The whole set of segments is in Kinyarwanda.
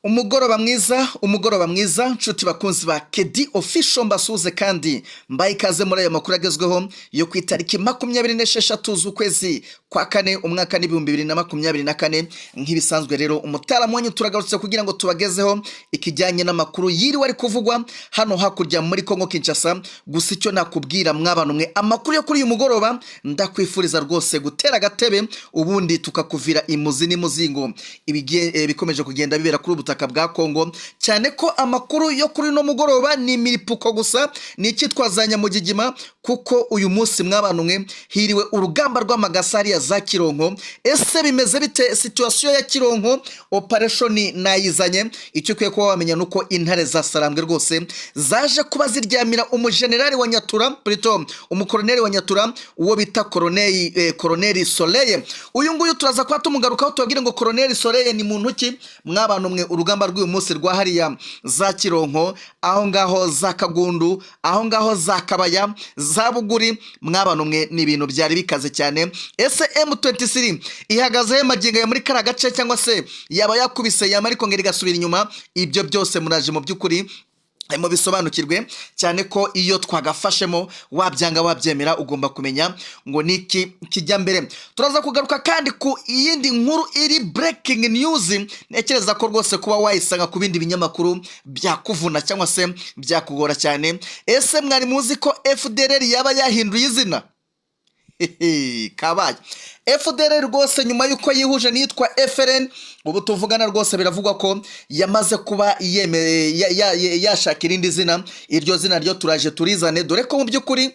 Umugoroba mwiza, umugoroba mwiza, nshuti bakunzi ba Kedi Official, mbasuhuze kandi mbaye ikaze muri aya makuru agezweho yo ku itariki 26 z'ukwezi kwa kane, umwaka n'2024. Nk'ibisanzwe rero, umutaramu wanyu turagarutse kugira ngo tubagezeho ikijyanye n'amakuru yiriwe ari kuvugwa hano hakurya muri Kongo Kinshasa. Gusa icyo nakubwira, mwabana mwe, amakuru yo kuri uyu mugoroba, ndakwifuriza rwose gutera agatebe, ubundi tukakuvira imuzi n'imuzingo ibikomeje kugenda bibera kuri ubu butaka bwa Kongo, cyane ko amakuru yo kuri uno mugoroba ni imiripuko gusa, ni icyitwa za nyamugigima, kuko uyu munsi, mw'abantu mwe, hiriwe urugamba rw'amagasari ya za Kironko. Ese bimeze bite situation ya Kironko? Operation nayizanye. Icyo ukwiye kuba wamenya ni uko intare za Sarambwe rwose zaje kuba ziryamira umujenerali wa Nyatura, plutôt umukoroneri wa Nyatura, uwo bita koroneri Soleye. Uyu nguyu turaza kuba tumugarukaho, tubabwire ngo koroneri Soleye ni muntu ki, mw'abantu mwe. Urugamba rw'uyu munsi rwa hariya za Kironko, aho ngaho za Kagundu, aho ngaho za Kabaya, za Buguri, mw'abantu mwe, ni ibintu byari bikaze cyane. Ese M23 ihagaze magingo ya muri kariya gace, cyangwa se yaba yakubise yama ariko ngo igasubira inyuma? Ibyo byose muraje mu by'ukuri mu bisobanukirwe, cyane ko iyo twagafashemo, wabyanga wabyemera, ugomba kumenya ngo niki kijya mbere. Turaza kugaruka kandi ku yindi nkuru iri breaking news, ntekereza ko rwose kuba wayisanga ku bindi binyamakuru byakuvuna cyangwa se byakugora cyane. Ese mwari muzi ko FDLR yaba yahinduye izina? Hehe, kabaye! FDLR rwose, nyuma y'uko yihuje n'iyitwa FLN, ubu tuvugana rwose biravugwa ko yamaze kuba yashaka irindi zina. Iryo zina ryo turaje turizane, dore ko mu by'ukuri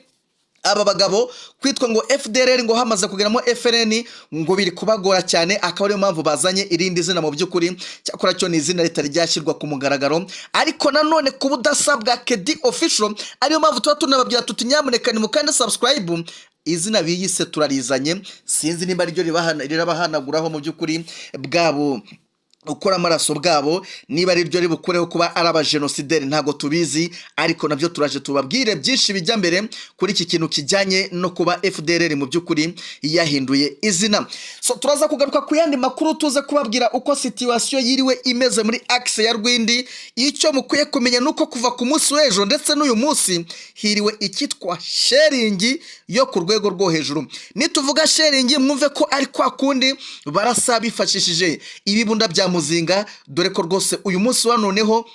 aba bagabo kwitwa ngo FDLR, ngo hamaze kugeramo FLN, ngo biri kubagora cyane, akaba ariyo mpamvu bazanye irindi zina mu by'ukuri. Cyakora cyo ni izina ritari ryashyirwa ku mugaragaro, ariko nanone ku budasa bwa Kedi Official, ariyo mpamvu tuba tunababwira tuti: "Nyamuneka nimukande subscribe." Izina biyise turarizanye, sinzi nimba ariryo rirabahanaguraho mu by'ukuri bwabo ukora amaraso bwabo, niba ari ryo ribukureho kuba ari abajenosideri, ntabwo tubizi, ariko nabyo turaje tubabwire byinshi bijya mbere kuri iki kintu kijyanye no kuba FDLR mu by'ukuri yahinduye izina. So turaza kugaruka ku yandi makuru, tuze kubabwira uko situation yiriwe imeze muri axe ya Rwindi. Icyo mukwiye kumenya ni uko kuva ku munsi w'ejo ndetse n'uyu munsi hiriwe icyitwa shelling yo ku rwego rwo hejuru. Nituvuga shelling, mwumve ko ari kwa kundi barasa bifashishije ibibunda bya muzinga, dore ko rwose uyu munsi wa noneho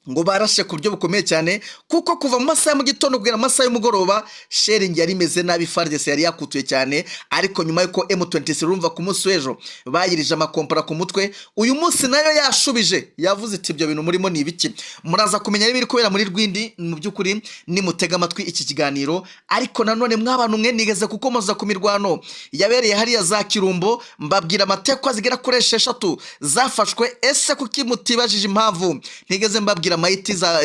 ngo barashe ku buryo bukomeye cyane, kuko kuva mu masaha ya mu gitondo kugera mu masaha y'umugoroba shelling yari imeze nabi, FARDC yari yakutuye cyane. Ariko nyuma y'uko M23, urumva ku munsi w'ejo bayirije amakompara ku mutwe, uyu munsi nayo yashubije, yavuze iti: "Ibyo bintu murimo ni ibiki?" Muraza kumenya n'ibiri kubera muri Rwindi mu by'ukuri nimutega amatwi iki kiganiro. Ariko nanone, mw'abantu mwe, nigeze kukomoza ku mirwano yabereye hariya za Kirumbo, mbabwira amatekwa zigera kuri 6 zafashwe. Ese kuki mutibajije impamvu ntigeze mbabwira mayiti za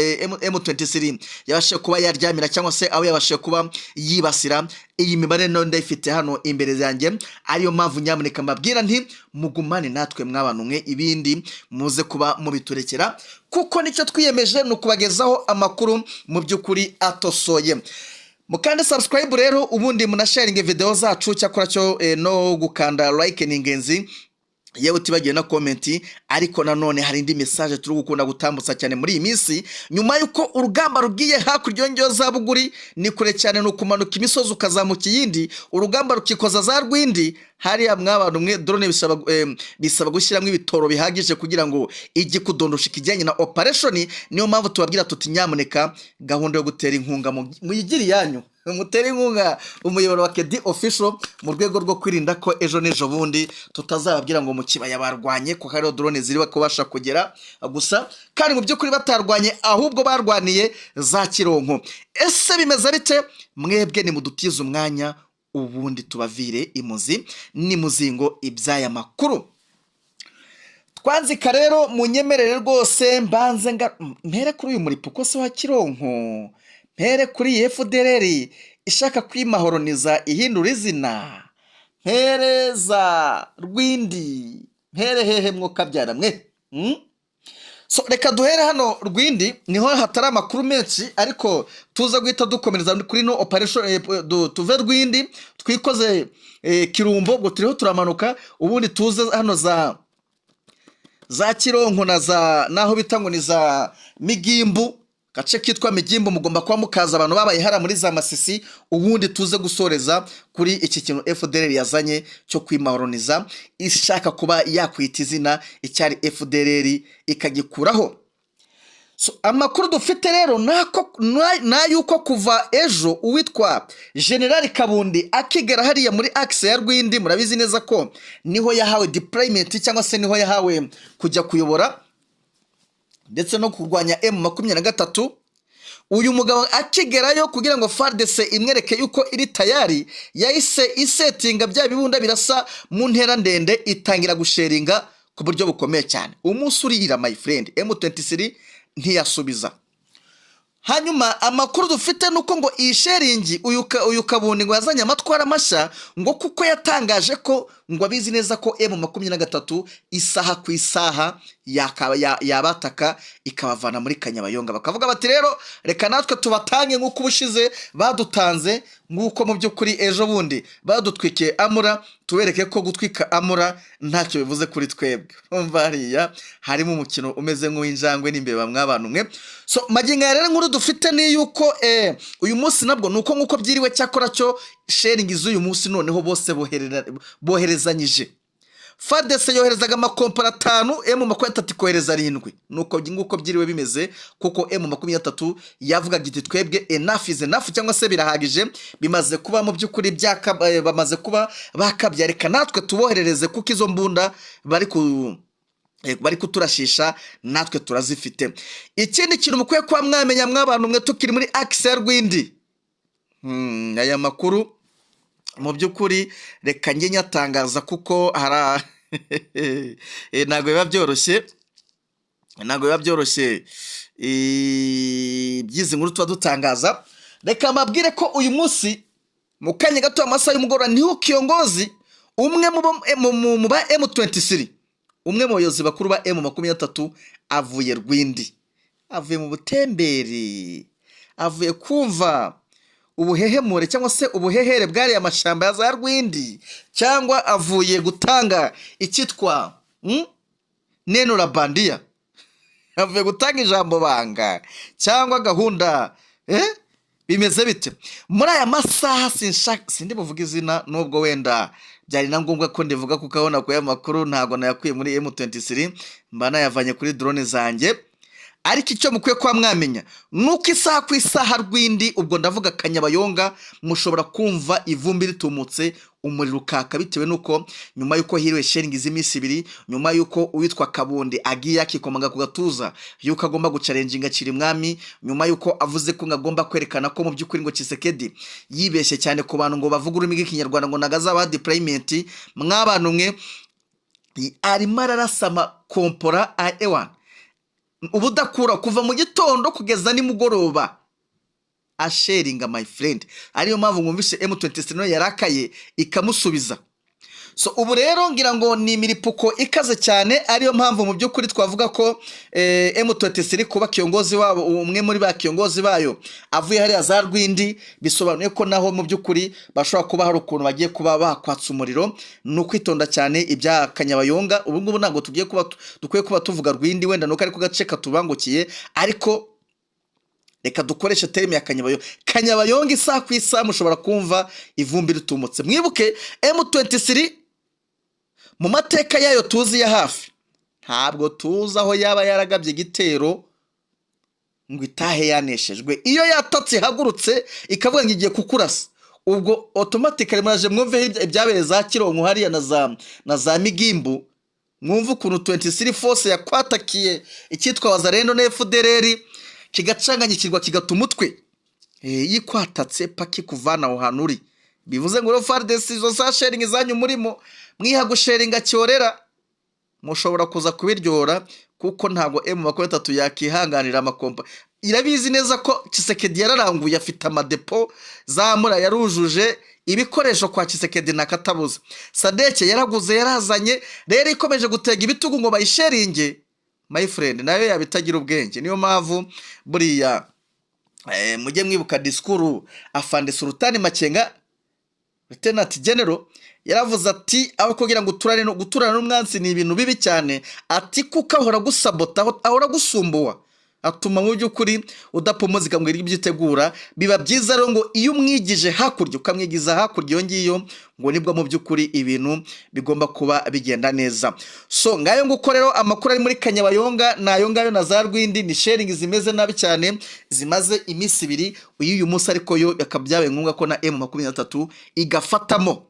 M23 yabashije kuba yaryamira, cyangwa se aho yabashije kuba yibasira? Iyi mibare nayo ndayifite hano imbere yanjye, ariyo mpamvu nyamuneka mbabwira nti: "Mugumane natwe, mw'abantu mwe, ibindi muze kuba mubiturekera," kuko nicyo twiyemeje ni ukubagezaho amakuru mu by'ukuri atosoye. Mukande subscribe rero, ubundi munasharinge video zacu. Cyakora cyo no gukanda like ni ingenzi, yewe utibagiwe na comment. Ariko nanone hari indi message turi gukunda gutambutsa cyane muri iyi minsi, nyuma y'uko urugamba rugiye hakurya yongeyeho za Buguri. Ni kure cyane, ni ukumanuka imisozi ukazamuka iyindi, urugamba rukikoza za Rwindi hariya. Mw'abantu mwe, drone bisaba gushyiramo ibitoro bihagije kugira ngo ijye kudondosha ikijyanye na operation. Niyo mpamvu tubabwira tuti: "Nyamuneka gahunda yo gutera inkunga muyigire iyanyu, mutere inkunga umuyoboro wa Kedi Official," mu rwego rwo kwirinda ko ejo n'ejo bundi tutazababwira ngo mu kibaya barwanye, kuko hariho drone ziri kubasha kugera gusa, kandi mu by'ukuri batarwanye, ahubwo barwaniye za Kironko. Ese bimeze bite? Mwebwe nimudutize umwanya, ubundi tubavire imuzi n'imuzingo iby'aya makuru. Twanzika rero, munyemerere rwose mbanze nga mpere kuri uyu muripuko se wa Kironko, mpere kuri iyi FDLR ishaka kwimahoroniza ihindura izina, mpere za Rwindi, mpere hehe mwokabyara mwe, So reka duhere hano Rwindi, niho hatari amakuru menshi, ariko tuza guhita dukomereza kuri no operation. Tuve Rwindi twikoze Kirumbo, ubwo turiho turamanuka, ubundi tuze hano za Za Kironko na za naho bita ngo ni za Migimbu, gace kitwa Migimbu mugomba kuba mukaza, abantu babaye hariya muri za Masisi. Ubundi tuze gusoreza kuri iki kintu FDLR yazanye cyo kwimahoroniza, ishaka kuba yakwita izina icyari FDLR ikagikuraho. So, amakuru dufite rero nayuko kuva ejo uwitwa General Kabundi akigera hariya muri axe ya Rwindi, murabizi neza ko niho yahawe deployment cyangwa se niho yahawe kujya kuyobora ndetse no kurwanya M23. Uyu mugabo akigerayo, kugira ngo FARDC imwereke yuko iri tayari, yahise isetinga bya bibunda birasa mu ntera ndende, itangira gushellinga ku buryo bukomeye cyane. Umunsi urira, my friend, M23 ntiyasubiza. Hanyuma amakuru dufite nuko ngo iyi shelling, uyu Kabundi ngo yazanye amatwara mashya, ngo kuko yatangaje ko ngo abizi neza ko M23 isaha ku isaha yabataka ikabavana muri Kanyabayonga. Bakavuga bati: "Rero reka natwe tubatange nk'uko ubushize badutanze, nk'uko mu by'ukuri ejo bundi badutwikiye Amura, tubereke ko gutwika Amura ntacyo bivuze kuri twebwe." Umva, hariya harimo umukino umeze nk'uw'injangwe n'imbeba, mw'abantu mwe. So magingo aya rero, inkuru dufite ni yuko uyu munsi nabwo ni uko nk'uko byiriwe. Cyakora cyo shelling z'uyu munsi noneho bose boherezanyije. FARDC yoherezaga amakompara 5, M23 ikohereza 7. Nuko nguko byiriwe bimeze, kuko M23 yavugaga iti: "Twebwe enough is enough", cyangwa se birahagije, bimaze kuba mu by'ukuri bamaze kuba bakabya, reka natwe tuboherereze, kuko izo mbunda bari kuturashisha natwe turazifite. Ikindi kintu mukwiye kuba mwamenya, mw'abantu mwe, tukiri muri axe ya Rwindi, aya makuru mu by'ukuri reka njye nyatangaza, kuko hari ntabwo biba byoroshye, ntabwo biba byoroshye by'izi nkuru tuba dutangaza. Reka mbabwire ko uyu munsi mu kanya gato, amasaha y'umugoroba, niho kiongozi umwe mu ba M23, umwe mu bayobozi bakuru ba M23, avuye Rwindi, avuye mu butemberi, avuye kumva ubuhehemure cyangwa se ubuhehere bwariya amashyamba ya za Rwindi, cyangwa avuye gutanga icyitwa neno la bandia, avuye gutanga ijambo banga cyangwa gahunda, bimeze bite muri aya masaha? Sinshaka, sindi buvuge izina, nubwo wenda byari na ngombwa ko ndivuga, kuko abona ko aya makuru ntabwo nayakuye muri M23, mba nayavanye kuri drone zanjye. Ariko icyo mukwiye kuba mwamenya ni uko isaha ku isaha Rwindi, ubwo ndavuga Kanyabayonga, mushobora kumva ivumbi ritumutse, umuriro ukaka, bitewe n'uko nyuma y'uko hiriwe shelling z'iminsi 2, nyuma y'uko uwitwa Kabundi agiye akikomanga ku gatuza y'uko agomba guchallenginga Cirimwami, nyuma y'uko avuze ko ngo agomba kwerekana ko mu by'ukuri ngo Tshisekedi yibeshye cyane ku bantu ngo bavuga ururimi rw'Ikinyarwanda, ngo nagazabaha deployment, mw'abantu mwe, arimo ararasa amakompora a ewana ubudakura kuva mu gitondo kugeza nimugoroba, ashellinga, my friend. Ariyo mpamvu mwumvise M23 nayo yarakaye ikamusubiza. So ubu rero ngira ngo ni imiripuko ikaze cyane, ariyo mpamvu mu by'ukuri twavuga ko M23 kuba kiongozi wabo, umwe muri ba kiongozi bayo, avuye hariya za Rwindi, bisobanuye ko naho mu by'ukuri bashobora kuba hari ukuntu bagiye kuba bakwatsa umuriro. Ni ukwitonda cyane ibya Kanyabayonga. Ubu ngubu ntabwo tugiye kuba dukwiye kuba tuvuga Rwindi, wenda nuko ariko gace katubangukiye, ariko reka dukoreshe terme ya Kanyabayonga. Kanyabayonga, isaha ku isaha mushobora kumva ivumbi ritumutse. Mwibuke M23 mu mateka yayo tuzi ya hafi, ntabwo tuzi aho yaba yaragabye igitero ngo itahe yaneshejwe. Iyo yatatse, ihagurutse ikavuga ngo igiye kukurasa, ubwo automatically muraje mwumve ibyabereye za Kironko hariya na za Migimbu, mwumve ukuntu 23 Force yakwatakiye icyitwa Wazalendo na FDLR, kigacanganyikirwa, kigata umutwe. Yikwatatse paki kuvana aho hantu uri. Bivuze ngo rero FARDC, izo za shelling zanyu murimo mwiha gushellinga cyorera, mushobora kuza kubiryora, kuko ntabwo M23 yakihanganira amakompa. Irabizi neza ko Tshisekedi yararanguye, afite amadepo zamura, yarujuje ibikoresho kwa Tshisekedi nakatabuza. SADC yaraguze, yarazanye. Rero ikomeje gutega ibitugu ngo bayishellinge, my friend, nayo yaba itagira ubwenge. Niyo mpamvu buriya mujye mwibuka disikuru afande Sultani Makenga. Lieutenant General yaravuze ati aho kugira ngo uturane no guturana n'umwansi ni ibintu bibi cyane, ati kuko ahora gusabota, ahora gusumbuwa, atuma mu by'ukuri udapumuza ikamubwira ibyo utegura. Biba byiza rero ngo iyo umwigije hakurya, ukamwigiza hakurya iyo ngiyo, ngo nibwo mu by'ukuri ibintu bigomba kuba bigenda neza. So ngayo nguko rero amakuru ari muri Kanyabayonga ni ayo ngayo na za Rwindi, ni shelling zimeze nabi cyane zimaze iminsi 2 uyu munsi, ariko yo bikaba byabaye ngombwa ko na M23 igafatamo.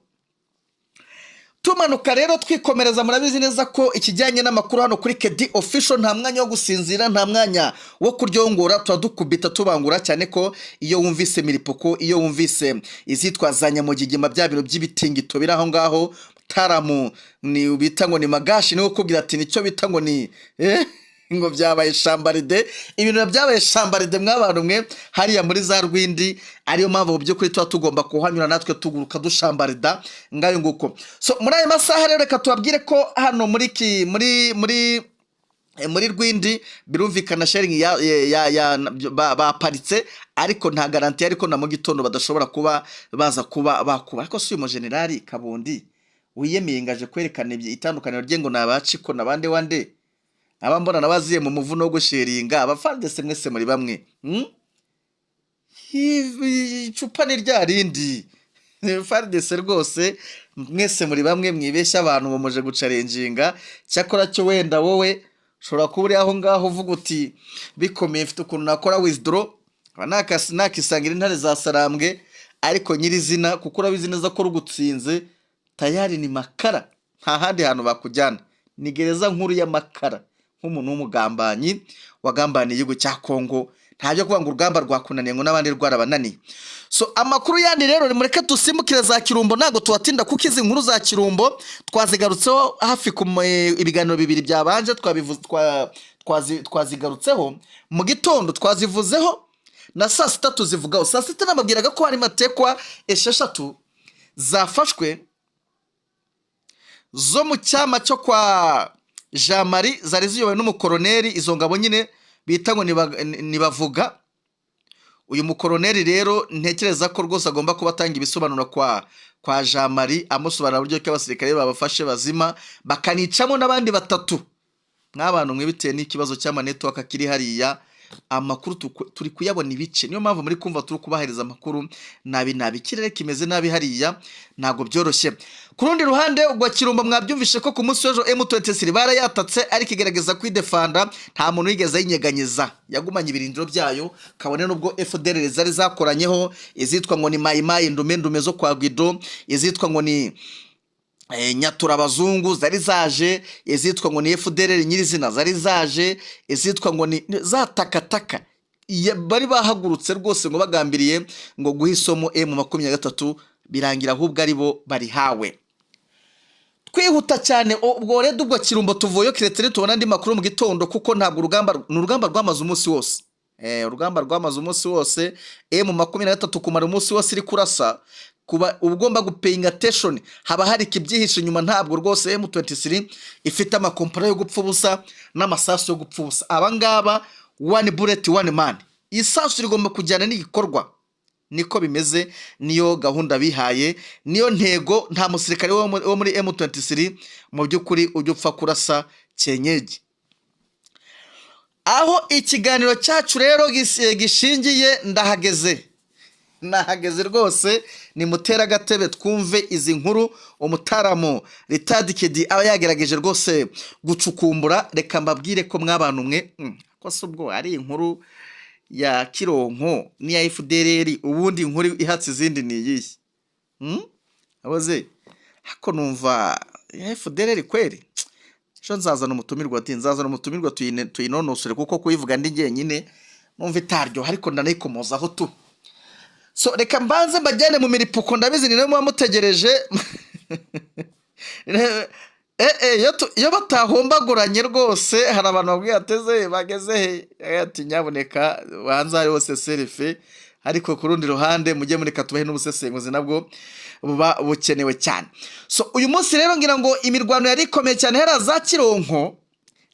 Tumanuka rero twikomereza, murabizi neza ko ikijyanye n'amakuru hano kuri Kedi Official nta mwanya wo gusinzira, nta mwanya wo kuryongora, tuba dukubita tubangura cyane, ko iyo wumvise milipuko, iyo wumvise izitwa za nyamugigima, bya bintu by'ibitingito biri aho ngaho, taramu ni bita ngo ni magashi, niwe ukubwira ati nicyo bita ngo ni ngo byabaye shambaride, ibintu byabaye shambaride mw'abantu mwe hariya muri za Rwindi. Ariyo mpamvu mu by'ukuri tuba tugomba kuhanyura natwe tuguruka dushambarida. Ngayo nguko. So muri ayo masaha rero reka tubabwire ko hano muri ki muri muri muri Rwindi birumvikana shelling ya baparitse, ariko nta garantie, ariko na mu gitondo badashobora kuba baza kuba bakuba. Ariko si uyu mujenerali Kabundi wiyemeye ngaje kwerekana itandukaniro rye ngo ni abaciko nabande wande aba mbona nabaziye mu muvuno wo gusheringa abafandese, mwese muri bamwe, Icupa ni rya rindi FARDC rwose, mwese muri bamwe, mwibeshya abantu ngo muje gucarenjinga. Cyakora cyo wenda wowe ushobora kuba uri aho ngaho uvuga uti bikomeye, mfite ukuntu nakora withdraw nakisangira intare za Sarambwe, ariko nyirizina kuko urabizi neza ko rugutsinze tayari ni makara, nta handi hantu bakujyana, ni gereza nkuru y'amakara nk'umuntu w'umugambanyi wagambaniye igihugu cya Kongo. Nta byo kuvuga ngo urugamba rwakunaniye ngo n'abandi rwarabananiye. So amakuru yandi rero mureke dusimbukire za Kirumbo, ntabwo tubatinda kuko izi nkuru za Kirumbo twazigarutseho hafi ku ibiganiro bibiri byabanje, twazigarutseho mu gitondo, twazivuzeho na saa sita tuzivugaho. Saa sita nababwiraga ko hari matekwa 6 zafashwe zo mu cyama cyo kwa Jean Marie, zari ziyobowe n'umukoroneri. Izo ngabo nyine bita ngo nibavuga. Uyu mukoroneri rero ntekereza ko rwose agomba kuba atanga ibisobanuro kwa Jean Marie, amusobanurira uburyo ki abasirikare babafashe bazima bakanicamo n'abandi batatu. Mw'abantu mwe, bitewe n'ikibazo cy'ama network kiri hariya, amakuru turi kuyabona ibice, niyo mpamvu muri kumva turi kubahereza amakuru nabi nabi. Ikirere kimeze nabi hariya, ntabwo byoroshye. Ku rundi ruhande ubwo Kirumba mwabyumvishe ko ku munsi w'ejo M23 barayatatse, ariko igerageza kwidefanda, nta muntu wigeze ayinyeganyeza, yagumanye ibirindiro byayo, kabone n'ubwo FDLR zari zakoranyeho, izitwa ngo ni Mayimayi ndume ndume zo kwa Guido, izitwa ngo ni Nyatura abazungu zari zaje, izitwa ngo ni FDLR nyirizina zari zaje, izitwa ngo ni za takataka, bari bahagurutse rwose ngo bagambiriye ngo guha isomo M23, birangira ahubwo ari bo barihawe. Twihuta cyane ubwo rero ubwo Kirumbo tuvuyeyo, keretse tubona andi makuru mu gitondo, kuko ntabwo urugamba ni urugamba rwamaze umunsi wose. Urugamba rwamaze umunsi wose, M23 kumara umunsi wose iri kurasa, kuba ugomba gupayinga attention, haba hari ikibyihishe inyuma. Ntabwo rwose M23 ifite amakompara yo gupfa ubusa n'amasasu yo gupfa ubusa. Aba ngaba one bullet one man, isasu rigomba kujyana n'igikorwa, niko bimeze, niyo gahunda bihaye, niyo ntego. Nta musirikare wo muri M23 mu by'ukuri ujya upfa kurasa cyenyeji. Aho ikiganiro cyacu rero gishingiye, ndahageze, nahageze rwose. Ni mutera agatebe twumve izi nkuru umutaramu Ritadikedi aba yagerageje rwose gucukumbura. Reka mbabwire ko mwabantu mwe, ko si ubwo ari inkuru ya Kironko n'iya FDLR, ubundi inkuru ihatse izindi ni iyihe? Abaze hako numva ya FDLR kweri. Ejo nzazana umutumirwa, ati nzazana umutumirwa tuyinonosore, kuko kuyivuga ndi jyenyine numva itaryoha, ariko ndanayikomozaho tu. So reka mbanze mbajyane mu miripuko, ndabizi ni nawe muba mutegereje. Iyo batahombaguranye rwose, hari abantu babwiye ateze bageze he, ati nyaboneka hanze hari hose serife. Ariko ku rundi ruhande mujye mureka tubahe n'ubusesenguzi, nabwo buba bukenewe cyane. So uyu munsi rero ngira ngo imirwano yari ikomeye cyane hariya za Kironko,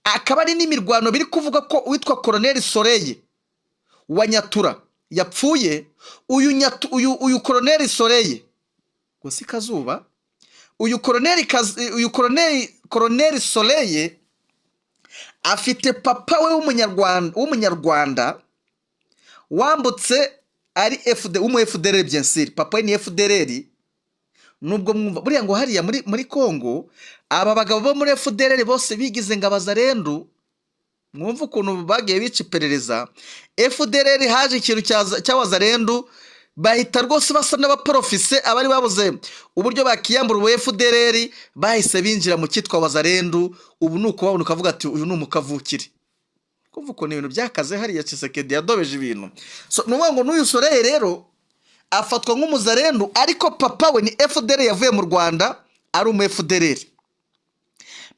akaba ari n'imirwano biri kuvuga ko uwitwa Koroneli Soreye wa Nyatura yapfuye. Uyu Koroneli Soreye Ngo si Kazuba, uyu koroneri uyu koroneri Soleye afite papa we w'umunyarwanda wambutse ari FD, w'umu FDLR, bien sûr. Papa we ni FDLR. Nubwo mwumva buriya ngo hariya muri Congo aba bagabo bo muri FDLR bose bigize ngo abazarendu, mwumva ukuntu bagiye bica iperereza. FDLR haje ikintu cy'abazarendu, bahita rwose basa n'abaporofise. Abari babuze uburyo bakiyambura ubu FDLR bahise binjira mu cyitwa wazarendu. Ubu ni ukubabona ukavuga ati: "Uyu ni umukavukire." Kumva ukuntu ibintu byakaze hariya, Tshisekedi yadobeje ibintu. So, ni ukuvuga ngo n'uyu Soreye rero afatwa nk'umuzarendu, ariko papa we ni FDLR, yavuye mu Rwanda ari umu FDLR.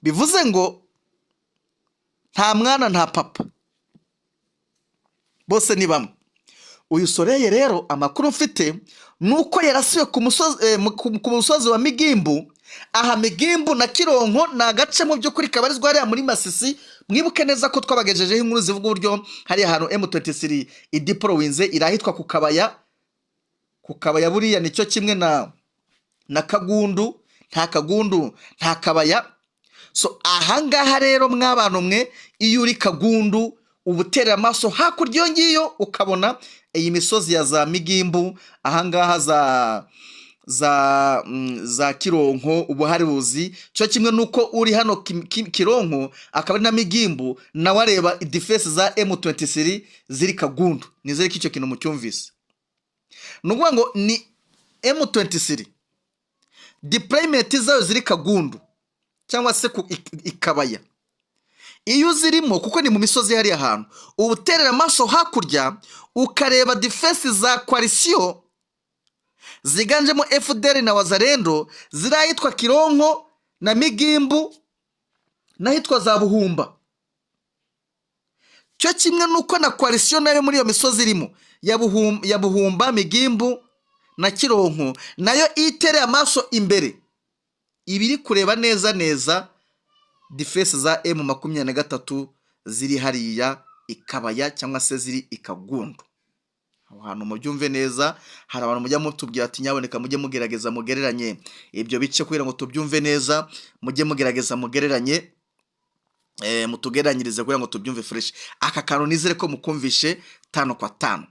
Bivuze ngo nta mwana nta papa, bose ni bamwe. Uyu Soreye rero, amakuru mfite ni uko yarasiwe ku musozi wa Migimbu. Aha Migimbu na Kironko ni agace mu by'ukuri kabarizwa hariya muri Masisi. Mwibuke neza ko twabagejejeho inkuru zivuga uburyo hariya hantu M23 idiporowinze, irahitwa ku Kabaya. Ku Kabaya buriya nicyo kimwe na Kagundu, nta Kagundu nta Kabaya. So ahangaha rero, mw'abantu mwe, iyo uri Kagundu uba uterera amaso hakurya iyo ngiyo, ukabona iyi misozi ya za Migimbu, ahangaha za Kironko ubu hari buzi cyo kimwe nuko uri hano Kironko akaba ari na Migimbu, nawe areba défense za M23 ziri Kagundu. Nizere ko icyo kintu mucyumvise. Ni ukuvuga ngo ni M23 deployment zayo ziri Kagundu cyangwa se ku Ikabaya, iyo uzirimo, kuko ni mu misozi hariya hantu, uba uterera amaso hakurya ukareba défense za coalition ziganjemo FDLR na Wazalendo ziri ahitwa Kironko na Migimbu n'ahitwa za Buhumba. Cyo kimwe nuko na coalition nayo muri iyo misozi irimo ya Buhumba, Migimbu na Kironko, nayo itereye amaso imbere iba iri kureba neza neza défense za M23 ziri hariya Ikabaya cyangwa se ziri Ikagundu. Aho hantu mubyumve neza. Hari abantu mujya mutubwira ati: "Nyaboneka mujye mugerageza mugereranye ibyo bice kugira ngo tubyumve neza, mujye mugerageza mugereranye, mutugereranyirize kugira ngo tubyumve fresh." Aka kantu nizere ko mukumvishe tano kwa tano.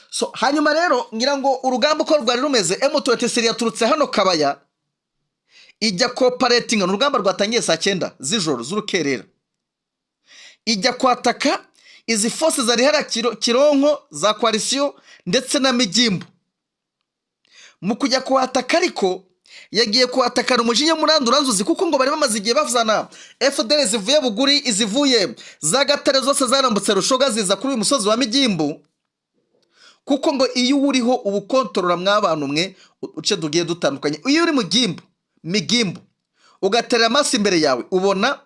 So hanyuma rero ngira ngo urugamba uko rwari rumeze, M23 yaturutse hano Kabaya ijya cooperating. Ni urugamba rwatangiye saa 9 z'ijoro z'urukerera, ijya kwataka izi force zari hariya Kironko za coalition ndetse na Migimbu. Mu kujya kuhataka ariko, yagiye kuhatakana umujinya muranduranzuzi, kuko ngo bari bamaze igihe bavana FDLR zivuye Buguri, izivuye za Gatare, zose zarambutse Rushoga ziza kuri uyu musozi wa Migimbu, kuko ngo iyo uriho uba ukontorora, mw'abantu mwe, uce tugiye dutandukanye. Iyo uri mu gimbu, Migimbu, ugaterera amaso imbere yawe, ubona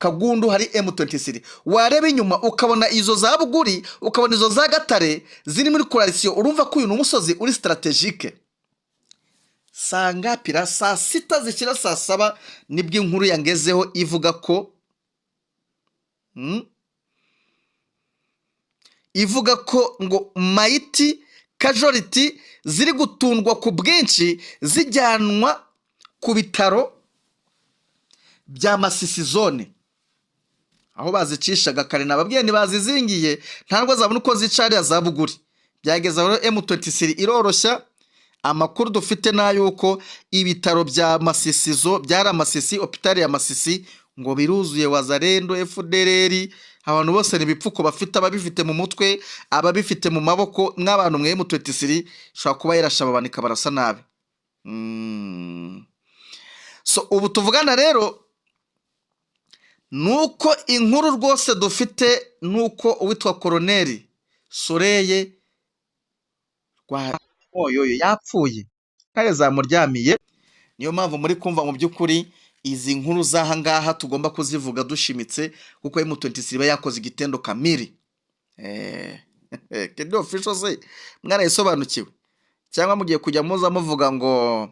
Kagundu hari M23, wareba inyuma ukabona izo za Buguri, ukabona izo za Gatare ziri muri coalition. Urumva ko uyu ni umusozi uri stratégique. Saa ngapira? Saa 6 zishyira saa 7 nibwo inkuru yangezeho ivuga ko ngo mayiti, casualty ziri gutundwa ku bwinshi zijyanwa ku bitaro bya Masisi zone, aho bazicishaga kare. Nababwiye ntibazizingiye, ntabwo zabona uko zica hariya za Buguri. Byageze aho M23 iroroshya. Amakuru dufite ni ay'uko ibitaro bya Masisi zo byari Amasisi, hôpital ya Masisi, ngo biruzuye Wazalendo, FDLR, abantu bose ni ibipfuko bafite, ababifite mu mutwe, ababifite mu maboko. Nk'abantu mwe, M23 ishobora kuba yarashe abantu ikabarasa nabi. So ubu tuvugana rero, nuko inkuru rwose dufite nuko uwitwa koroneri Soreye Rwamoyoyo yapfuye, intare zamuryamiye. Niyo mpamvu muri kumva mu by'ukuri izi nkuru z'aha ngaha tugomba kuzivuga dushimitse, kuko M23 iba yakoze igitendo kamiri. Kedi Official se mwarayisobanukiwe, cyangwa mugiye kujya muza muvuga ngo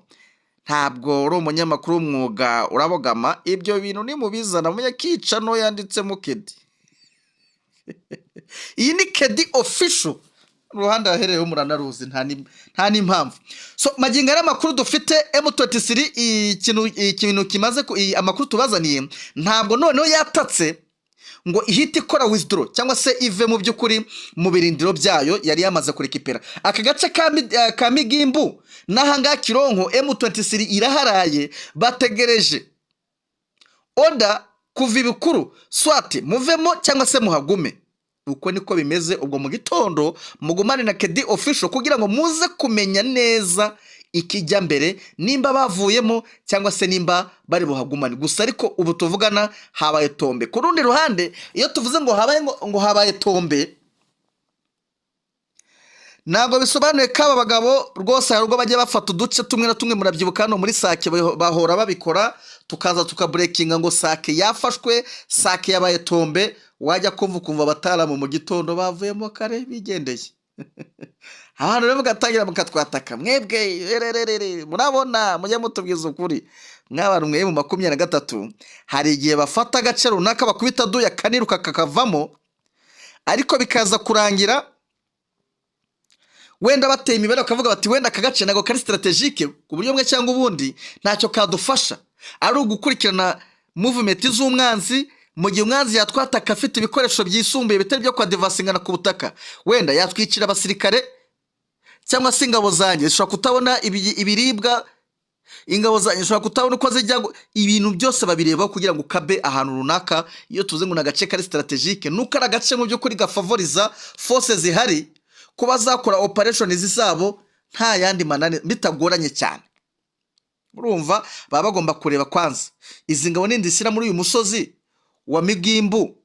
ntabwo uri umunyamakuru w'umwuga, urabogama? Ibyo bintu nimubizana mumenye kica no yanditsemo Kedi. Iyi ni Kedi Official. Uruhande aherereyeho muranaruzi, nta n'impamvu. So magingo ari amakuru dufite, M23 ikintu kimaze amakuru tubazaniye, ntabwo noneho yatatse ngo ihite ikora withdraw cyangwa se ive mu by'ukuri mu birindiro byayo yari yamaze kurekipera aka gace ka Migimbu n'ahangaha Kironko. M23 iraharaye, bategereje order kuva ibikuru, soit muvemo cyangwa se muhagume. Uko niko bimeze. Ubwo mu gitondo mugumane na Kedi Official kugira ngo muze kumenya neza ikijya mbere, nimba bavuyemo cyangwa se nimba bari buhagumane gusa. Ariko ubu tuvugana habaye tombe. Ku rundi ruhande, iyo tuvuze ngo habaye ngo habaye tombe, ntabwo bisobanuye ko aba bagabo rwose hari ubwo bajya bafata uduce tumwe na tumwe. Murabyibuka hano muri Sake bahora babikora, tukaza tukabreakinga ngo Sake yafashwe, Sake yabaye tombe. Wajya kumva ukumva abataramu mu gitondo bavuyemo kare bigendeye. Abantu rero mugatangira mukatwataka mwebwe erererere. Murabona mujye mutubwiza ukuri mw'abantu mwe. Mu 23 hari igihe bafata agace runaka, bakubita duya kaniruka kakavamo, ariko bikaza kurangira wenda bateye imibare bakavuga bati wenda aka gace ntabwo kari stratégique ku buryo bumwe cyangwa ubundi, ntacyo kadufasha, ari ugukurikirana movement z'umwanzi. Mu gihe umwanzi yatwataka afite ibikoresho byisumbuye bitari byo kwadivasingana ku butaka, wenda yatwicira abasirikare, cyangwa se ingabo zanjye zishobora kutabona ibiribwa, ingabo zanjye zishobora kutabona uko zijya ibintu byose babireba kugira ngo ukabe ahantu runaka. Iyo tuvuze ngo ni agace kari stratégique, nuko ari agace mu by'ukuri gafavoriza force zihari kuba zakora operation zabo nta yandi manani, bitagoranye cyane. Urumva baba bagomba kureba kwanza izi ngabo nindi zishyira muri uyu musozi wa Migimbu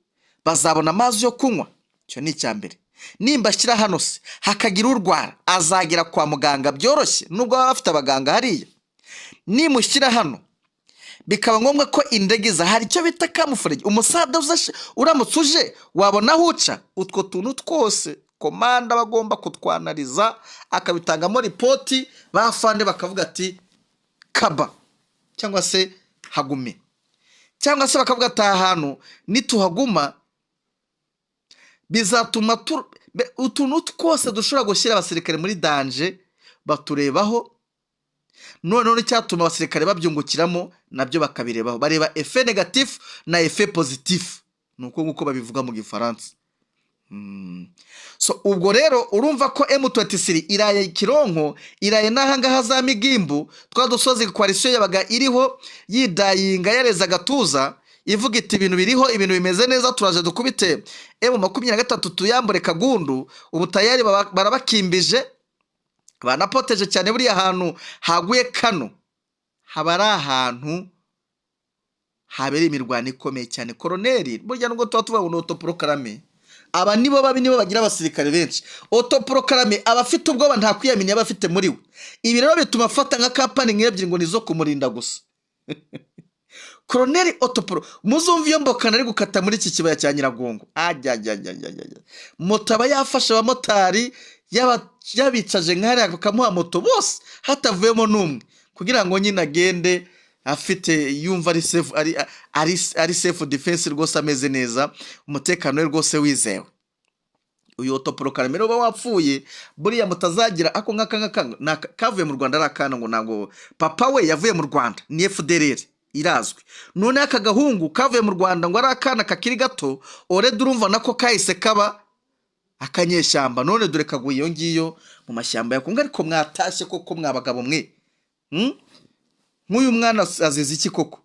bazabona amazi yo kunywa? Icyo ni icya mbere. Nimba ashyira hano se hakagira urwara, azagera kwa muganga byoroshye nubwo baba bafite abaganga hariya? Nimushyira hano bikaba ngombwa ko indege iza, hari icyo bita camouflage, umusada uramutse uje wabona aho uca? Utwo tuntu twose komanda bagomba kutwanariza, akabitangamo ripoti, bafande bakavuga ati kaba cyangwa se hagume, cyangwa se bakavuga ati aha hantu nituhaguma bizatuma utuntu twose dushobora gushyira abasirikare muri danger baturebaho, noneho n'icyatuma abasirikare babyungukiramo nabyo bakabirebaho. Bareba effet négatif na effet positif, ni uko nguko babivuga mu Gifaransa. So ubwo rero urumva ko M23 iraye Kironko, iraye n'ahangaha za Migimbu, twa dusozi coalition yabaga iriho yidayinga, yareza agatuza ivuga iti ibintu biriho, ibintu bimeze neza, turaje dukubite M23 tuyambure Kagundu. Ubu tayari barabakimbije, banapoteje cyane. Buriya hantu haguye kano haba ari ahantu habereye imirwano ikomeye cyane. Koroneri burya nubwo tuba tuvuga ngo ni autoproclamé, aba nibo babi, nibo bagira abasirikare benshi. Autoproclamé aba afite ubwoba, nta kwiyamini aba afite muri we. Ibi rero bituma afata nka company nk'ebyiri ngo nizo kumurinda gusa. Koroneri autopro, muzumva iyo mbokana ari gukata muri iki kibaya cya Nyiragongo, ajyajyajyajyajya, moto aba yafashe abamotari, yabicaje nk'hariya bakamuha moto bose hatavuyemo n'umwe, kugira ngo nyine agende afite yumva ari safe, ari safe defense rwose, ameze neza, umutekano we rwose wizewe. Uyu autoproclamé uba wapfuye buriya mutazagira ako ngaka ngaka kavuye mu Rwanda ari akana, ngo ntabwo papa we yavuye mu Rwanda, ni FDLR irazwi. None aka gahungu kavuye mu Rwanda ngo ari akana kakiri gato, already urumva nako kahise kaba akanyeshyamba. None dore kaguye iyo ngiyo mu mashyamba ya Kongo. Ariko mwatashye koko mwabagabo mwe? Nk'uyu mwana azize iki koko?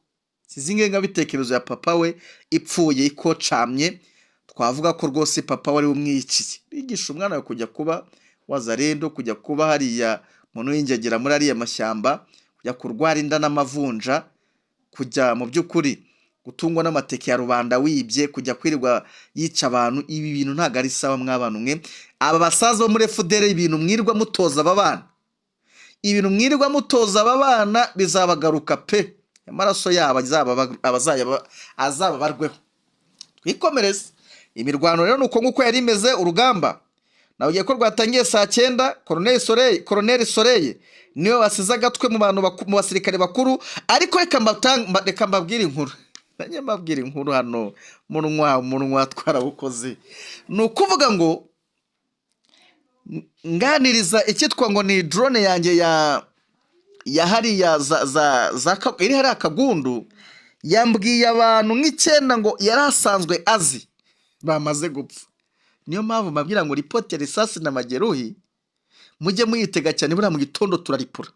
Sizi ingengabitekerezo ya papa we ipfuye ikocamye. Twavuga ko rwose papa wari umwiciye. Bigisha umwana wawe kujya kuba wazarendo, kujya kuba hariya muntu w'ingegera muri ariya mashyamba, kujya kurwara inda n'amavunja, kujya mu by'ukuri gutungwa n'amateke ya rubanda wibye, kujya kwirirwa yica abantu. Ibi bintu ntabwo ari sawa mw'abantu mwe. Aba basaza bo muri FDL, ibintu mwirirwa mutoza aba bana, ibintu mwirirwa mutoza aba bana bizabagaruka pe. Amaraso yabo azababarweho. Twikomereze imirwano rero. Ni uko nguko yari imeze urugamba. Nabwiye ko rwatangiye saa 9. Koroneli Soreye niwe wasize agatwe mu bantu mu basirikare bakuru. Ariko reka mbabwire inkuru, nanjye mbabwire inkuru hano. Munwa munwa twarawukoze. Ni ukuvuga ngo Nganiriza icyitwa ngo ni drone yanjye ya hariya za iri hariya Kagundu, yambwiye abantu nk'icyenda ngo yari asanzwe azi bamaze gupfa. Niyo mpamvu mbabwira ngo ripoti ya risasi na majeruhi mujye muyitega cyane. Buriya mu gitondo turaripura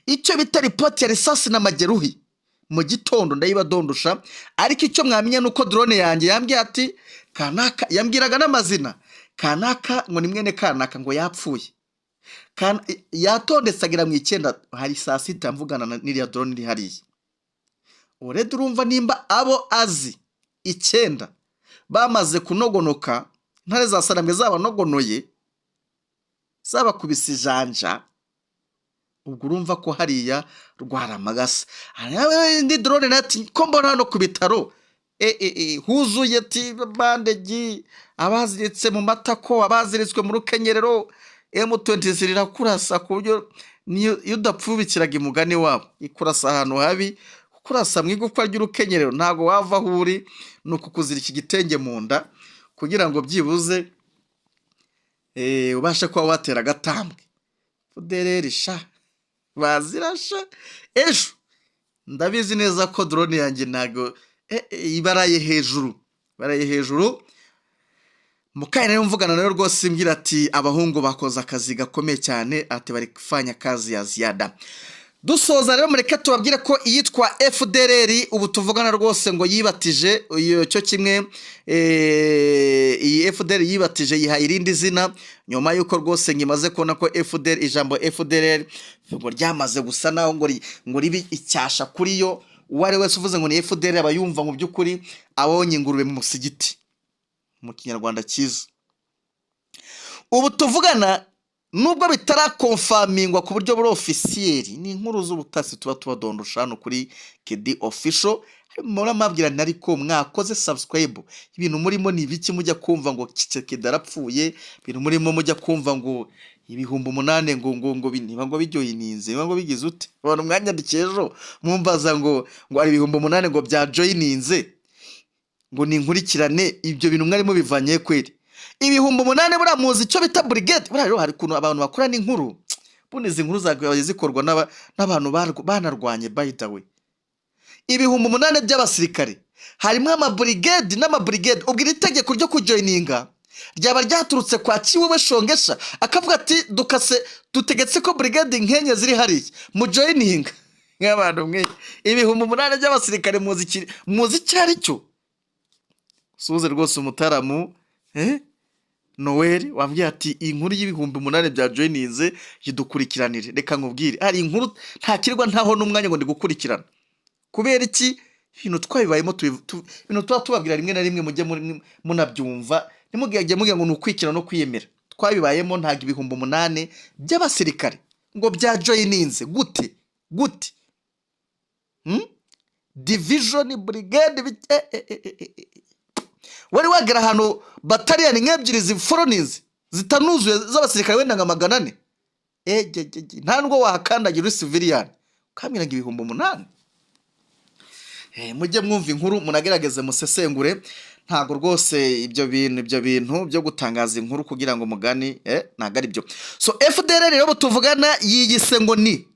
icyo bita ripoti ya risasi na majeruhi, mu gitondo ndayibadondosha. Ariko icyo mwamenya ni uko drone yanjye yambwiye ati kanaka, yambwiraga n'amazina, kanaka ngo ni mwene kanaka, ngo yapfuye. Yatondetse agera mu icyenda, hari saa sita mvugana n'iriya drone iri hariya. Already urumva nimba abo azi icyenda bamaze kunogonoka, intare za Sarambwe zabanogonoye, zabakubise ijanja, ubwo urumva ko hariya rwaramagasa. Indi drone nayo ati ko mbona hano ku bitaro huzuye ati bandage, abaziritse mu matako, abaziritswe mu rukenyerero. M23 irakurasa ku buryo niyo iyo udapfubikiraga imugani wabo ikurasa ahantu habi, kurasa mu igufwa ry'urukenyerero ntabwo wava aho uri, ni ukukuzirika igitenge mu nda kugira ngo byibuze ubashe kuba watera agatambwe. FDLR sha bazirasha ejo, ndabizi neza ko drone yanjye ntabwo ibaraye hejuru, ibaraye hejuru. Mukanya rero mvugana nayo rwose imbwira ati abahungu bakoze akazi gakomeye cyane, ati bari kufanya kazi ya ziada. Dusoza rero, mureke tubabwire ko iyitwa FDLR ubu tuvugana rwose ngo yibatije iyo cyo kimwe. Iyi FDLR yibatije, yihaye irindi zina nyuma y'uko rwose ngimaze kubona ko FDLR, ijambo FDLR ngo ryamaze gusa naho ngo ribe icyasha kuri yo. Uwo ari wese uvuze ngo ni FDLR aba yumva mu by'ukuri abonye ingurube mu musigiti, mu Kinyarwanda cyiza. Ubu tuvugana, nubwo bitarakonfamingwa ku buryo buri officiel, ni inkuru z'ubutasi tuba tubadondosha hano kuri Kedi Official. Muramabwira ariko mwakoze subscribe, ibintu murimo ni ibiki? Mujya kumva ngo Tshisekedi arapfuye, ibintu murimo mujya kumva ngo 8000 ngo niba ngo bijoyininze, niba ngo bigize ute. Abantu mwanyandikiye ejo mumbaza ngo ari 8000 ngo bya joyininze, ngo ni inkurikirane. Ibyo bintu mwari mubivanye kweri? 8000, buriya muzi icyo bita brigade? Buriya rero hari ukuntu abantu bakora n'inkuru, bundi izi nkuru zakabaye zikorwa n'abantu banarwanye. By the way, 8000 by'abasirikare harimo amaburigade n'amaburigade. Ubwo iri tegeko ryo kujoyininga ryaba ryaturutse kwa Kiwewe Shongesha, akavuga ati dukase, dutegetse ko brigade nkenye ziri hariya mujoyininga. Nk'abantu mwe, 8000 by'abasirikare muzi icyo ari cyo? Suze rwose umutaramu Noel wambwiye ati iyi nkuru y'8000 bya joyininze yidukurikiranire. Reka nkubwire, hari inkuru ntakirwa ntaho n'umwanya ngo ndi gukurikirana. Kubera iki? Ibintu twabibayemo, ibintu tuba tubabwira rimwe na rimwe mujye munabyumva, ntimugenge mugira ngo ni ukwikira no kwiyemera. Twabibayemo. Ntabwo 8000 by'abasirikare ngo bya joyininze gute gute? Division, brigade, Wari wagera ahantu bataliyani nk'ebyiri ziforonize zitanuzuye z'abasirikare wenda nka 400? Egegege, nta nubwo wahakandagira uri civilian, ukambwira ngo 8000. Mujye mwumva inkuru, munagerageze musesengure. Ntabwo rwose ibyo bintu byo gutangaza inkuru kugira ngo mugani, ntabwo ari byo. So FDLR rero tuvugana yiyise ngo ni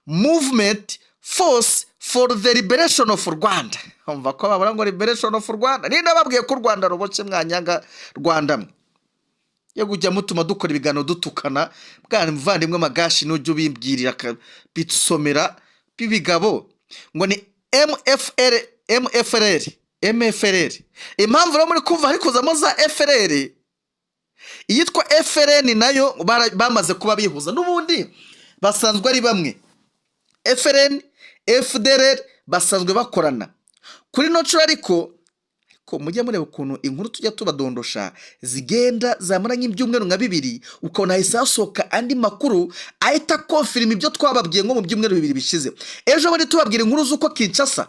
Movement Force for the Liberation of Rwanda. Umva ko babura ngo Liberation of Rwanda. Ninde babwiye ko u Rwanda ruboshye? Mwanyanga Rwanda mwe yo kujya mutuma dukora ibiganiro dutukana. Bwana muvandimwe Magashi, nujya ubimbwirira bidusomera b'ibigabo ngo ni MFR, MFRR, MFRR. Impamvu rero muri kumva hari kuzamo za FRR, iyitwa FRN nayo bamaze kuba bihuza, n'ubundi basanzwe ari bamwe. FRN, FDLR basanzwe bakorana kuri ino nshuro. Ariko mujye mureba ukuntu inkuru tujya tubadondosha zigenda zamara nk'ibyumweru nka bibiri, ukabona hahise hasohoka andi makuru ahita konfirima ibyo twababwiye nko mu byumweru 2 bishize. Ejo bundi tubabwira inkuru z'uko Kinshasa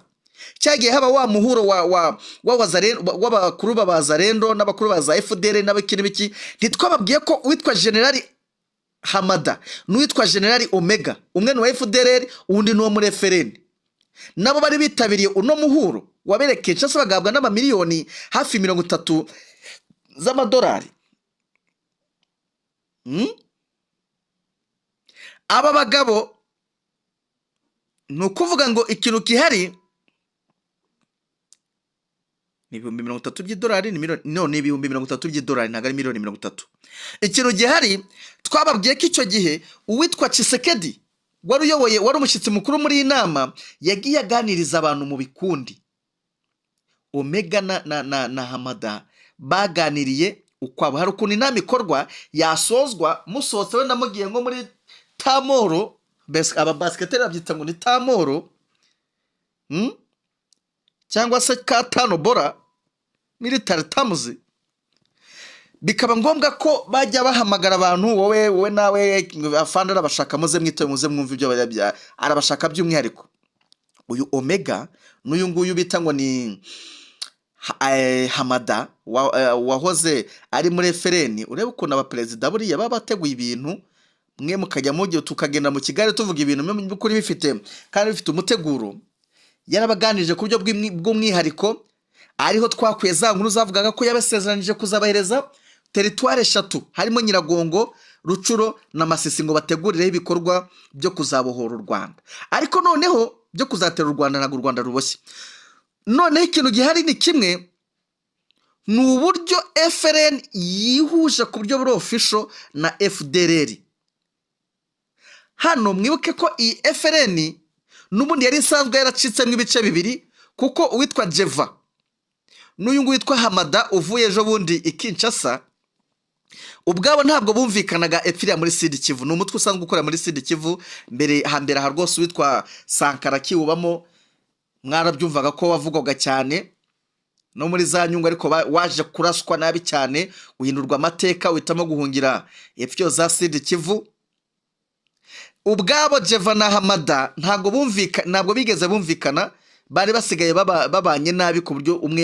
cyagiye haba wa muhuro wa w'abakuru b'abazarendo n'abakuru ba za FDLR n'abiki n'ibiki, ntitwababwiye ko uwitwa Generali Hamada n'uwitwa Generali Omega, umwe ni uwa FDLR, undi ni uwo muri FRN, nabo bari bitabiriye uno muhuro wabereye Kinshasa, bagahabwa n'amamiliyoni hafi 30 z'amadolari? Mm? Aba bagabo, ni ukuvuga ngo ikintu gihari ni 30,000 by'idolari, ni miliyoni, no, ni 30,000 by'idolari, ntabwo ari miliyoni 30. Ikintu gihari, twababwiye ko icyo gihe uwitwa Tshisekedi wari uyoboye, wari umushyitsi mukuru muri iyi nama, yagiye aganiriza abantu mu bikundi. Omega na Hamada baganiriye ukwabo. Hari ukuntu inama ikorwa, yasozwa musohotse, wenda mugiye nko muri tamoro, aba basiketeri babyita ngo ni tamoro, Cyangwa se ka tano bora military tamuzi, bikaba ngombwa ko bajya bahamagara abantu: wowe, wowe nawe, afande arabashaka, muze mwitobe, muze mwumve ibyo arabashaka. By'umwihariko uyu Omega n'uyu nguyu bita ngo ni Hamada wahoze ari muri FLN. Urebe ukuntu abaperezida buriya baba bateguye ibintu, mwe mukajya mujya, tukagenda mu Kigali tuvuga ibintu mu by'ukuri bifite kandi bifite umuteguro. Yarabaganirije ku buryo bw'umwihariko, ariho twakwiye za nkuru zavugaga ko yabasezeranije kuzabahereza teritwari eshatu, harimo Nyiragongo, Rucuro na Masisi, ngo bategurireho ibikorwa byo kuzabohora u Rwanda, ariko noneho byo kuzatera u Rwanda. Ntabwo u Rwanda ruboshye. Noneho ikintu gihari ni kimwe, ni uburyo FLN yihuje ku buryo buri official na FDLR. Hano mwibuke ko iyi FLN n'ubundi yari isanzwe yaracitsemo ibice bibiri, kuko uwitwa Jeva n'uyu nguyu witwa Hamada uvuye ejo bundi i Kinshasa, ubwabo ntabwo bumvikanaga epfiriya muri Sud Kivu. Ni umutwe usanzwe ukora muri Sud Kivu mbere hambere aha rwose. Uwitwa Sankara kiwubamo, mwarabyumvaga ko wavugwaga cyane no muri za Nyungwe, ariko waje kuraswa nabi cyane, uhindurwa amateka, uhitamo guhungira epfo za Sud Kivu. Ubwabo Jeva na Hamada ntabwo bumvika, ntabwo bigeze bumvikana. Bari basigaye babanye nabi, ku buryo umwe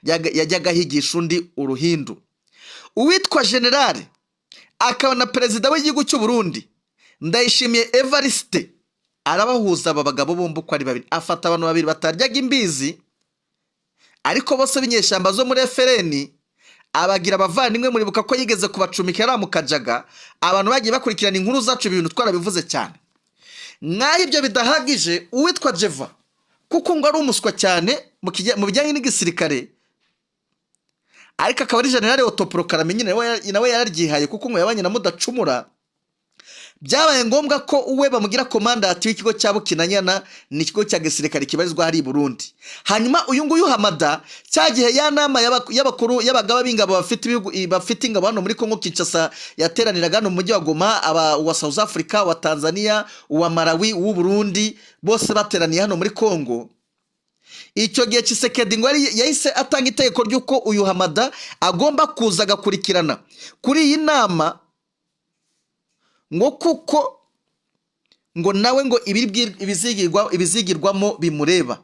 yajyaga ahigisha undi uruhindu. Uwitwa generale akaba na perezida w'igihugu cy'u Burundi, Ndayishimiye Evariste, arabahuza aba bagabo bombi uko ari babiri. Afata abantu babiri bataryaga imbizi, ariko bose b'inyeshyamba zo muri FLN, abagira abavandimwe. Muribuka ko yigeze kubacumika yari mukajaga. Abantu bagiye bakurikirana inkuru zacu, ibintu twarabivuze cyane. Nk'aho ibyo bidahagije, uwitwa Jeva, kuko ngo ari umuswa cyane mu bijyanye n'igisirikare, ariko akaba ari generale autoproclamé nyine, nawe yararyihaye, kuko ngo yabanye na Mudacumura, byabaye ngombwa ko uwe bamugira commandant w'ikigo cya Bukinanyana, ni ikigo cya gisirikare kibarizwa hari i Burundi. Hanyuma uyu nguyu Hamada, cya gihe ya nama y'abakuru y'abagaba b'ingabo bafite ibihugu bafite ingabo hano muri Kongo Kinshasa yateraniraga hano mu mujyi wa Goma, aba uwa South Africa, uwa Tanzania, uwa Malawi, uw'u Burundi, bose bateraniye hano muri Kongo. Icyo gihe Tshisekedi ngo yahise atanga itegeko ry'uko uyu Hamada agomba kuza agakurikirana kuri iyi nama, ngo kuko ngo nawe ngo ibizigirwamo bimureba,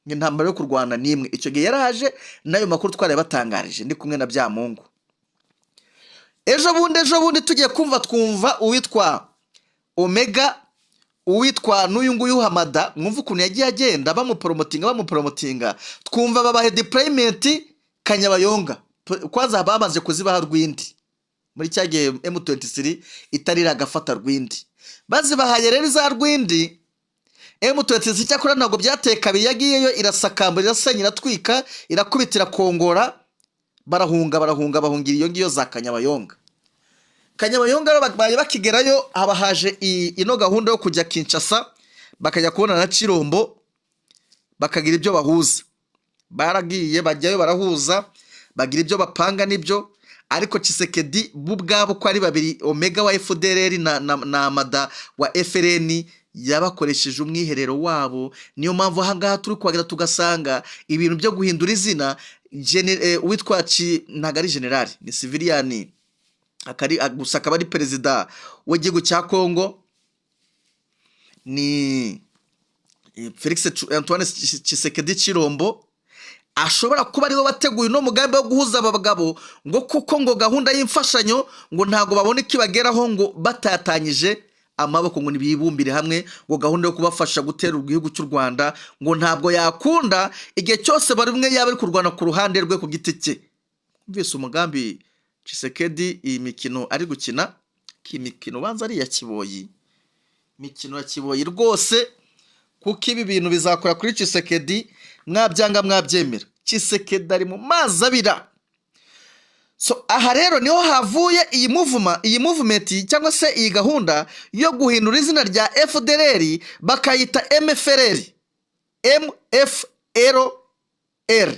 ngo intambara yo kurwana n'imwe. Icyo gihe yaraje, n'ayo makuru twarayabatangarije ndi kumwe na Byamungu. Ejo bundi tugiye kumva twumva uwitwa Omega, uwitwa n'uyu nguyu Hamada, mwumva ukuntu yagiye agenda bamuporomotinga, bamuporomotinga, twumva babahe deployment Kanyabayonga. Kwanza bamaze kuzibaha Rwindi, muri cya gihe M23 itari iragafata Rwindi. Bazibahaye rero iza Rwindi, M23 cyakora ntabwo byateye kabiri, yagiyeyo irasakamba, irasenya, iratwika, irakubita, irakongora, barahunga, barahunga, bahungira iyo ngiyo za Kanyabayonga. Kanyabayonga rero babaye bakigerayo, haba haje ino gahunda yo kujya Kinshasa, bakajya kubona na Chirombo, bakagira ibyo bahuza. Baragiye, bajyayo, barahuza, bagira ibyo bapanga n'ibyo. Ariko Tshisekedi, bo ubwabo ko ari babiri, Omega wa FDLR na Hamada wa FLN, yabakoresheje umwiherero wabo. Niyo mpamvu ahangaha turi kuhagera tugasanga ibintu byo guhindura izina. Uwitwa ntabwo ari generali, ni civilian gusa, akaba ari perezida w'igihugu cya Kongo, ni Felix Antoine Tshisekedi Chirombo, ashobora kuba ariwe wateguye uno mugambi wo guhuza aba bagabo, ngo kuko ngo gahunda y'imfashanyo ngo ntabwo babona icyo ibageraho ngo batatanyije amaboko, ngo nibibumbire hamwe, ngo gahunda yo kubafasha gutera igihugu cy'u Rwanda ngo ntabwo yakunda igihe cyose bari umwe yaba ari kurwana ku ruhande rwe ku giti cye. Mwumvise umugambi. Tshisekedi iyi mikino ari gukina, iyi mikino ubanza ari iya kiboyi, imikino ya kiboyi rwose, kuko ibi bintu bizakora kuri Tshisekedi, mwabyanga mwabyemera. Tshisekedi ari mu mazi abira. So aha rero niho havuye iyi movement, iyi movement cyangwa se iyi gahunda yo guhindura izina rya FDLR bakayita MFLR, MFLR, M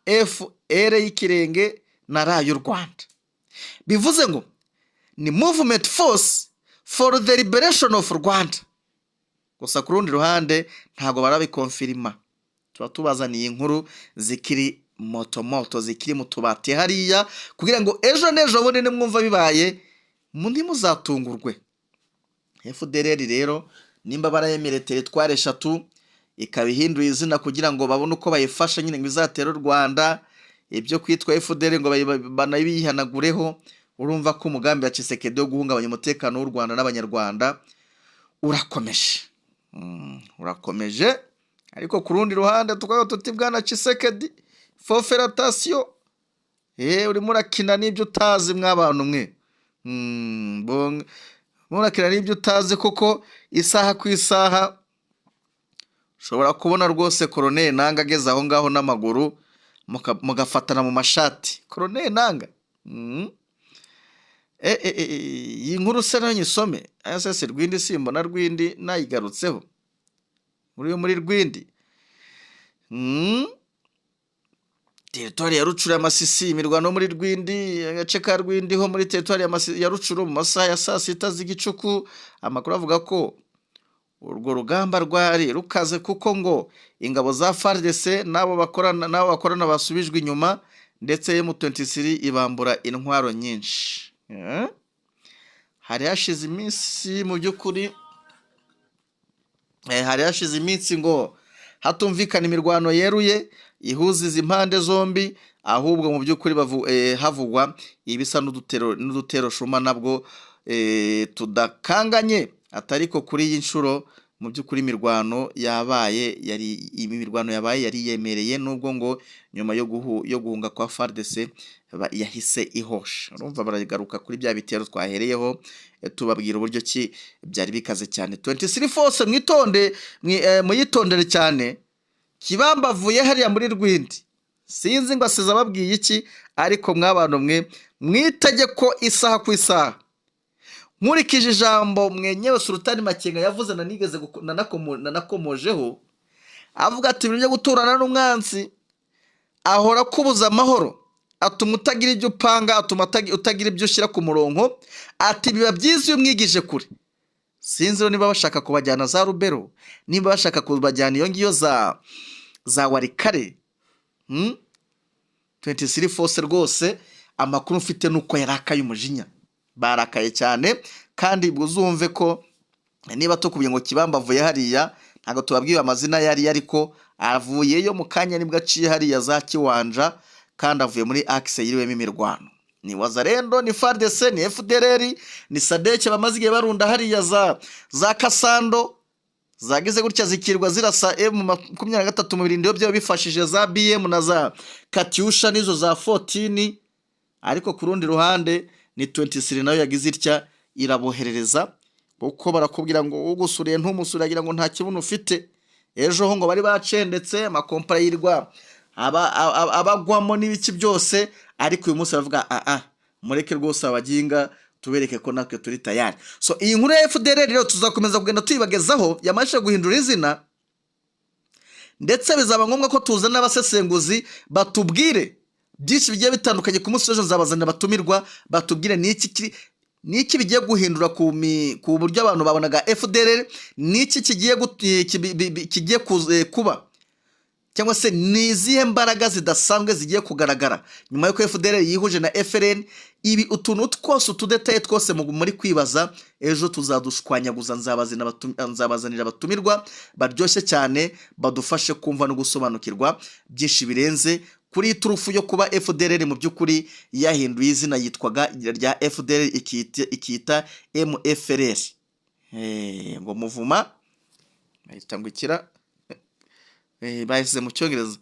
F R y'ikirenge na R y'u Rwanda. Bivuze ngo ni Movement Force for the Liberation of Rwanda. Gusa ku rundi ruhande ntabwo barabikonfirima. Tuba tubazaniye inkuru zikiri moto moto, zikiri mu tubati hariya, kugira ngo ejo n'ejo bundi nimwumva bibaye ntimuzatungurwe. FDLR rero nimba barayemere territoires eshatu, ikaba ihinduye izina kugira ngo babone uko bayifasha nyine ngo izatere u Rwanda, ibyo kwitwa FDLR ngo banabihanagureho. Urumva ko umugambi wa Tshisekedi wo guhungabanya umutekano w'u Rwanda n'Abanyarwanda urakomeje. Urakomeje. Ariko ku rundi ruhande tukavuga tuti: "Bwana Tshisekedi, faut faire attention, urimo urakina n'ibyo utazi." Mw'abantu mwe, murakina n'ibyo utazi, kuko isaha ku isaha ushobora kubona rwose Koroneli Nanga ageze aho ngaho n'amaguru, mugafatana mu mashati. Koroneli Nanga. Iyi nkuru se nayo nyisome? Ese Rwindi simbona Rwindi nayigarutseho muri Rwindi. Teritwari ya Rucuru ya Masisi, imirwano muri Rwindi, agace ka Rwindi ho muri teritwari ya Rucuru mu masaha ya saa 6 z'igicuku. Amakuru avuga ko urwo rugamba rwari rukaze, kuko ngo ingabo za FARDC n'abo bakorana basubijwe inyuma, ndetse M23 ibambura intwaro nyinshi. Hari hashize iminsi mu by'ukuri, hari hashize iminsi ngo hatumvikana imirwano yeruye ihuza izi mpande zombi, ahubwo mu by'ukuri havugwa ibisa n'udutero shuma nabwo tudakanganye. Atariko kuri iyi nshuro mu by'ukuri imirwano yabaye yari imirwano yabaye yari yemereye, nubwo ngo nyuma yo guhunga kwa FARDC yahise ihosha. Urumva baragaruka kuri bya bitero twahereyeho, tubabwira uburyo ki byari bikaze cyane. 23 Force, mwitonde, muyitondere cyane. Kibamba avuye hariya muri Rwindi, sinzi ngo asize ababwiye iki, ariko mwabantu mwe mwitege ko isaha ku isaha, nkurikije ijambo mwenyewe Sultani Makenga yavuze, nanigeze nanakomojeho, avuga ati: "Ibintu byo guturana n'umwanzi ahora akubuza amahoro, atuma utagira ibyo upanga, atuma utagira ibyo ushyira ku murongo," ati: "Biba byiza iyo umwigije kure." Sinzi rero niba bashaka kubajyana za Rubero, niba bashaka kubajyana iyo ngiyo za Walikale. 23 Force rwose amakuru mfite nuko yarakaye umujinya, barakaye cyane. Kandi uzumve ko niba tukubwiye ngo Kibamba avuye hariya, ntabwo tubabwiye amazina yari, ariko avuyeyo mu kanya nibwo aciye hariya za Kiwanja, kandi avuye muri axe yiriwemo imirwano. Ni Wazalendo, ni FARDC, ni FDLR, ni SADC bamaze igihe barunda hariya za Kasando, zagize gutya zikirwa zirasa M23 mu birindiro byabo, bifashije za BM na za Katyusha n'izo za 14. Ariko ku rundi ruhande ni 23 nayo yagize itya iraboherereza, kuko barakubwira ngo ugusuriye ntumusure agira ngo nta kibuno ufite. Ejo ho ngo bari bacendetse amakompara yirwa abagwamo n'ibiki byose, ariko uyu munsi baravuga: "Aa, mureke rwose abaginga tubereke ko natwe turi tayari." So iyi nkuru ya FDLR rero tuzakomeza kugenda tuyibagezaho, yamajije guhindura izina, ndetse bizaba ngombwa ko tuzana abasesenguzi batubwire byinshi bigiye bitandukanye. Ku munsi w'ejo nzabazanira abatumirwa batubwire ni iki bigiye guhindura ku buryo abantu babonaga FDLR, ni iki kigiye kuba, cyangwa se ni izihe mbaraga zidasanzwe zigiye kugaragara nyuma y'uko FDLR yihuje na FLN. Ibi utuntu twose, utudetaye twose muri kwibaza, ejo tuzadushwanyaguza. Nzabazanira abatumirwa baryoshye cyane badufashe kumva no gusobanukirwa byinshi birenze kuri iyi turufu yo kuba FDLR mu by'ukuri yahinduye izina yitwaga rya FDLR ikita MFLR. Ngo muvuma bahita ngo ikira, bahise mu Cyongereza.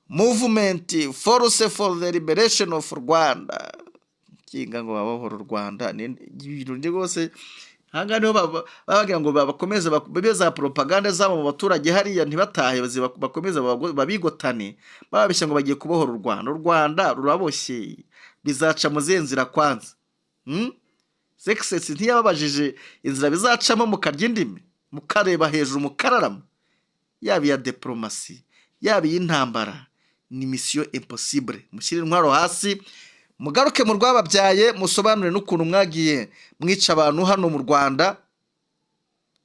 Movement Force for the Liberation of Rwanda, kinga ngo babohora u Rwanda. Ni ibintu ndi rwose ahangaha niho babagira ngo bakomeze babe za propaganda zabo mu baturage hariya, ntibatahe, bakomeze babigotane, bababeshya ngo bagiye kubohora u Rwanda. U Rwanda ruraboshye, bizaca mu zihe nzira kwanza? Sekisesi ntiyababajije inzira bizacamo, mukarya indimi, mukareba hejuru, mukararama. Yaba iya diporomasi, yaba iy'intambara, ni mission impossible. Mushyire intwaro hasi, mugaruke mu rwababyaye, musobanure n'ukuntu mwagiye mwica abantu hano mu Rwanda,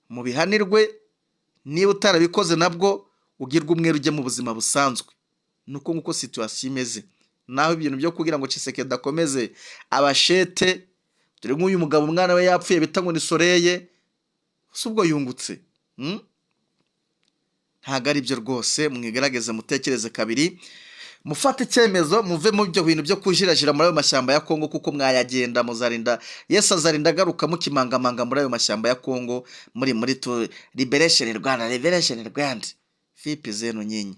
mubihanirwe. Niba utarabikoze nabwo ugirwe umwere, ujye mu buzima busanzwe. Nuko nguko situation imeze. Naho ibintu byo kugira ngo Tshisekedi akomeze abashete, dore nk'uyu mugabo umwana we yapfuye bita ngo ni Soreye, si ubwo yungutse? Ntabwo ari byo rwose. Mwigaragaze, mutekereze kabiri, mufate icyemezo, muve mu byo bintu byo kujirajira muri ayo mashyamba ya Kongo, kuko mwayagenda muzarinda Yesu azarinda agaruka mukimangamanga muri ayo mashyamba ya Kongo, muri tu Liberation Rwanda, Liberation Rwanda, vipi zenu nyinyi?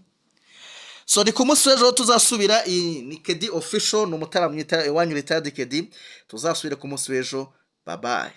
So ni ku munsi w'ejo tuzasubira. Iyi ni Kedi Official, ni umutaramwita iwanyu retired Kedi. Tuzasubire ku munsi w'ejo. Bye bye.